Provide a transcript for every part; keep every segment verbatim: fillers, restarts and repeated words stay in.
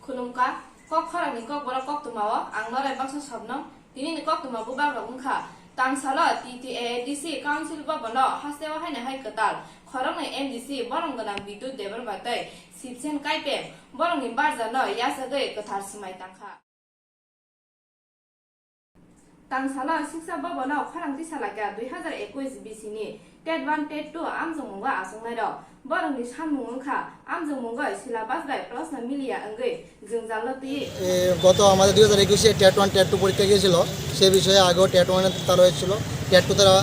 Khulumkha, kok khorang ni kok borok koktwma o ang Norai Baksa Sobnong. Tini ni koktwma bubak rok wngkha, tangsalo T T A A D C Council Bhavan o hasteo haino hai kwtal khoroknwi M D C borong gwnang Bidut Debbarma tei Sibsen Kaipeng borokni barjano yachagwi kwthar swmai tangkha. Tangsalo Siksa Bhavan o khorang tisa lakha dui hazar ekush bisini TET one, TET two amjokmungo achuknairok. Borokni sanmung wngkha amjokmungo syllabus bai proshno miliya wngwi jwngjalo twi. এ, গত আমাদের দুই হাজার একুশে TET one TET two পরীক্ষা গিয়েছিল, সে বিষয়ে আগেও টেট ওয়ানে তারা হয়েছিল, টেট টু তারা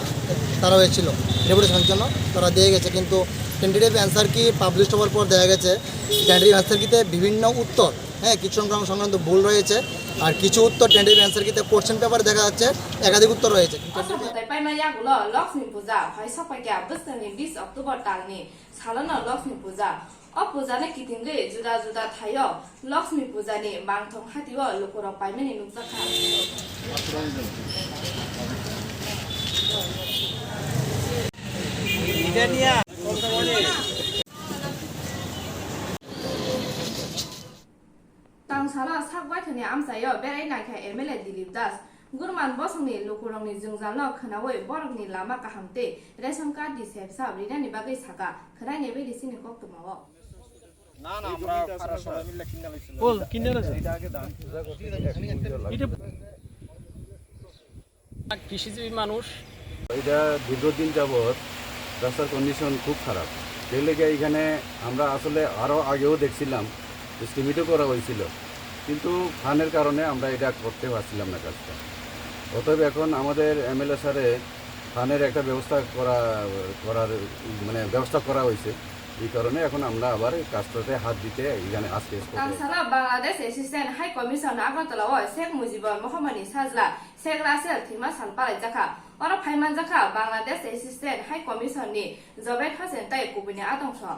তারা হয়েছিল, ডেপুটেশনের জন্য তারা দিয়ে গেছে। কিন্তু টেন্টেটিভ অ্যান্সার কি পাবলিশ হওয়ার পর দেখা গেছে টেন্টেটিভ অ্যান্সার কিতে বিভিন্ন উত্তর, হ্যাঁ, কিছু সংক্রান্ত সংক্রান্ত ভুল রয়েছে। আর কিছু উত্তর টেন্টেটিভ অ্যান্সার কিতে কোশ্চেন পেপারে দেখা যাচ্ছে একাধিক উত্তর রয়েছে। Oso mwtai paima yagulo Lakshmi Puja phai sokphaikha bwskangni bis October talni salono Lakshmi Puja. O pujani kitingwi juda juda thaio Lakshmi Pujani mangthong hatio lukurok paimani nukjakha. Tangsalo sak baithani amchaio berai naikha M L A Dilip Das. Gurman bosongni lukurokni jwngjalno khwnaui borokni lama kaham tei ration card ni sepsa rinani bagwi saka. Khwnai naibaidi chini koktwmao. না, না, আমরা কারোর সঙ্গে মিলে কিনে লাইছি। ও, কিনে লাইছে? এটা আগে দাম। এটা কৃষিজীবী মানুষ। এটা দীর্ঘদিন যাবৎ রাস্তার কন্ডিশন খুব খারাপ। সেই লেগে এখানে আমরা আসলে আরও আগেও দেখছিলাম, এস্টিমেটও করা হয়েছিল, কিন্তু ফানের কারণে আমরা এটা করতে পারছিলাম না কাজটা। অতএব এখন আমাদের এমএলএ স্যারে ফানের একটা ব্যবস্থা করা, করার, মানে, ব্যবস্থা করা হয়েছে। এই কারণে এখন আমরা আবার এই কাজটাতে হাত দিতে এখানে আজকে স্পটে এসেছি। Tangsalo Bangladesh Assistant High Commission Agartala o Sheikh Mujibur Mohammad ni sajla Sheikh Russell thwima sal palaijakha. Oro phaimanjakha Bangladesh Assistant High Commission ni Jobed Hossain tei kubuni atongso.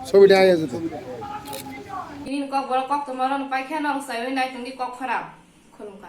ছবিটা আগে যেত। Tini kok borok koktwma rok paikha norok saiwi naitongdi kok khorang. Khulumkha.